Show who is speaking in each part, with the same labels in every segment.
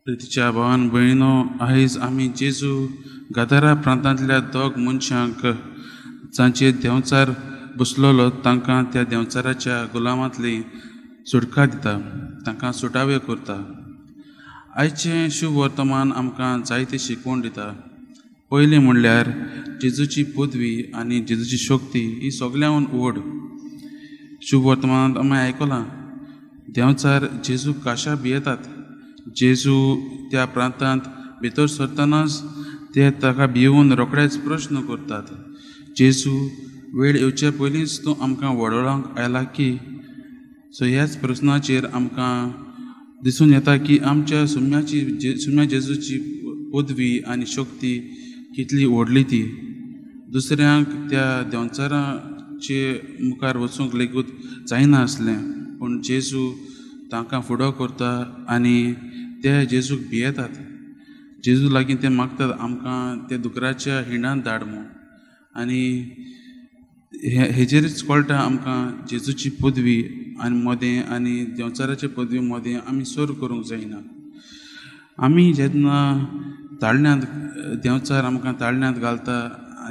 Speaker 1: प्रितीच्या भावान भयणीनो, आयज आमी जेजू गदारा प्रांतांतल्या दोग मनशांक जांचेर देंवचार बसलेलो तांकां त्या देंवचाराच्या गुलामांतली सुटका दिता, तांकां सुटावे करता। आयचें शुभ वर्तमान आमकां जायते शिकवण दिता। पयलीं म्हणल्यार जेजूची पदवी आनी जेजूची शक्ती ही सगळ्यांहून व्हड। शुभ वर्तमानांत आमी आयकलां देंवचार जेजू काशा भियेतात। जेजू त्या प्रांतांत भितर सरतनाच ते ताका भिवून रोखडेच प्रश्न करतात, जेजू वेळ येवचे पयलींच तूं आमकां वडोळांक आयला की? सो ह्याच प्रस्नाचेर आमकां दिसून येता की आमच्या सुम्या जेजूची पदवी आनी शक्ती कितली व्हडली ती। दुसऱ्यांक त्या देंवचाराचे मुखार वचूंक लेगूत जायना आसलें, पूण जेजू तांकां फुडो करता आनी ते जेजूक भियेतात। जेजू लागीं ते मागतात आमकां ते दुकराच्या हिंडान धाड म्हूण। आनी हेजेरूच कळटा आमकां जेजूची पदवी आनी मदें आनी देंवचाराचे पदवी मदें आमी सर करूंक जायना। आमी जेन्ना ताळण्यांत देंवचार आमकां ताळण्यांत घालता,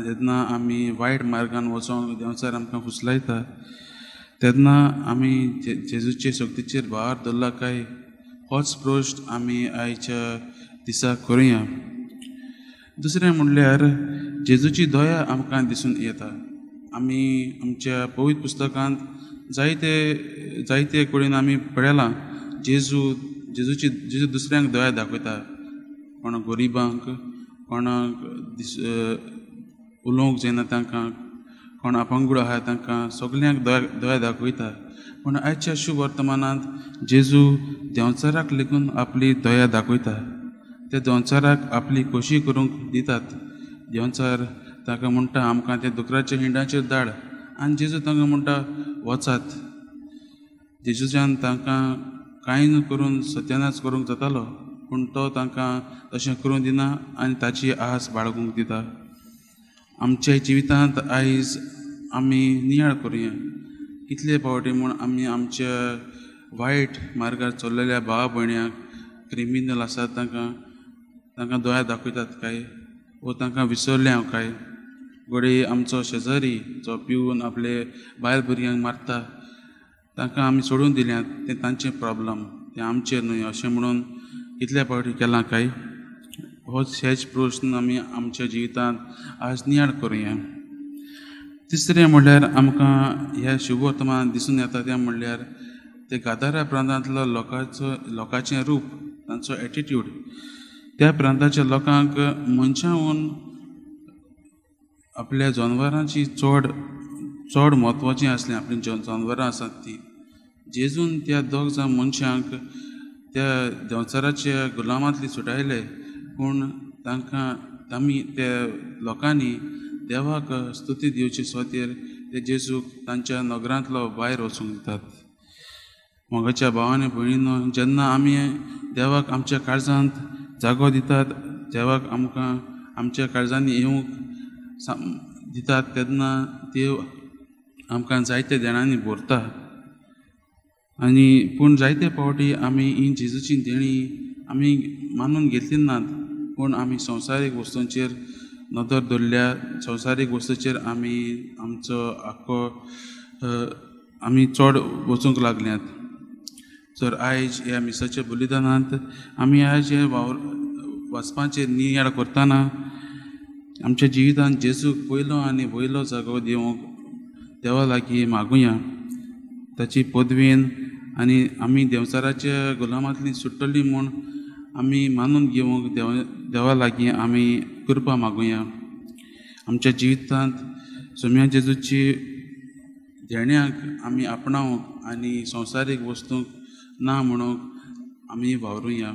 Speaker 1: जेन्ना आमी वायट मार्गान वचोंक देंवचार आमकां फुसलायता, तेन्ना आमी जेजूचे शक्तीचेर भार दवरला काय होच प्रश्न आमी आयच्या दिसा करुया। दुसरें म्हणल्यार जेजूची दया आमकां दिसून येता। आमी आमच्या पवित्र पुस्तकांत जायते जायते कडेन आमी पळयलां जेजू जेजूची जेजू दुसऱ्यांक दया दाखयता, कोणाक गरिबांक, कोणाक उलोवंक जायना तांकां, कोण अपंगूळ आहा तांकां, सगल्यांक दया दया दाखयता। पूण आयच्या शुभ वर्तमानांत जेजू देंवचाराक लेगून आपली दया दाखयता। ते देंवचाराक आपली खोशी करूंक दितात। देंवचार तांकां म्हणटा आमकां ते दुकराच्या हिंडाचेर धाड, आनी जेजू तांकां म्हणटा वचात। जेजूच्यान तांकां कांय न्हू करून सत्यानाश करूंक जातालो, पूण तो तांकां तशें करूंक दिना आनी ताची आस बाळगूंक दिता। आमच्या जिवितांत आयज आमी नियाळ करुया कितले फावटी म्हूण आमी आमच्या वायट मार्गार चल्लेल्या भावा भयण्यांक, क्रिमिनल आसात तांकां तांकां दया दाखयतात काय, वो तांकां विसरले हांव काय? घडये आमचो शेजारी जो पिवन आपले बायल भुरग्यांक मारता तांकां आमी सोडून दिल्यात, तें तांचें प्रॉब्लम, तें आमचें न्हय अशें म्हणून कितले फावटी केलां काय? होच हेच प्रश्न आमी आमच्या जिवितांत आज नियाळ करुया। तिसरें म्हणल्यार आमकां ह्या शुभ वर्तमानांत दिसून येता तें म्हणल्यार ते गादारा प्रांतांतलो लोकांचो लोकांचें रूप, तांचो एटिट्यूड। त्या प्रांताच्या लोकांक मनशाहून आपल्या जनवरांची चड चड म्हत्वाचीं आसलीं, आपलीं जनवरां आसात तीं। जेजून त्या दोग जाण मनशांक त्या देंवचाराच्या गुलामांतली सुटायले, पूण तांकां आमी त्या लोकांनी देवाक स्तुती दिवचे सुवातेर ते जेजूक तांच्या नगरांतलो भायर वचूंक दितात। मोगाच्या भावांनी भयणीनो, जेन्ना आमी देवाक आमच्या काळजांत जागो दितात, देवाक आमकां आमच्या काळजांनी येवंक दितात, तेन्ना देव आमकां जायते देणांनी भरता। आनी पूण जायते फावटी आमी ही जेजूची देणी आमी मानून घेतली नात, पूण आमी संवसारीक वस्तूंचेर नदर दवरल्या, संवसारीक वस्तूचेर आमी आमचो आख्खो आमी चड वचूंक लागल्यात। तर आयज ह्या मिसाच्या बलिदानांत आमी आयज हे वावर वाचपाचेर नियाळ करतना आमच्या जिवितांत जेजूक पयलो आनी वयलो जागो दिवंक देवा लागीं मागुया। ताची पदवीन आनी आमी देंवचाराच्या गुलामांतली सुट्टली म्हूण आमी मानून घेवंक देवा लागीं आमी कृपा मागुया। आमच्या जिवितांत सोम्या जेजूची देण्याक आमी आपणावंक आनी संवसारीक वस्तूंक ना म्हणूंक आमी वावरुया।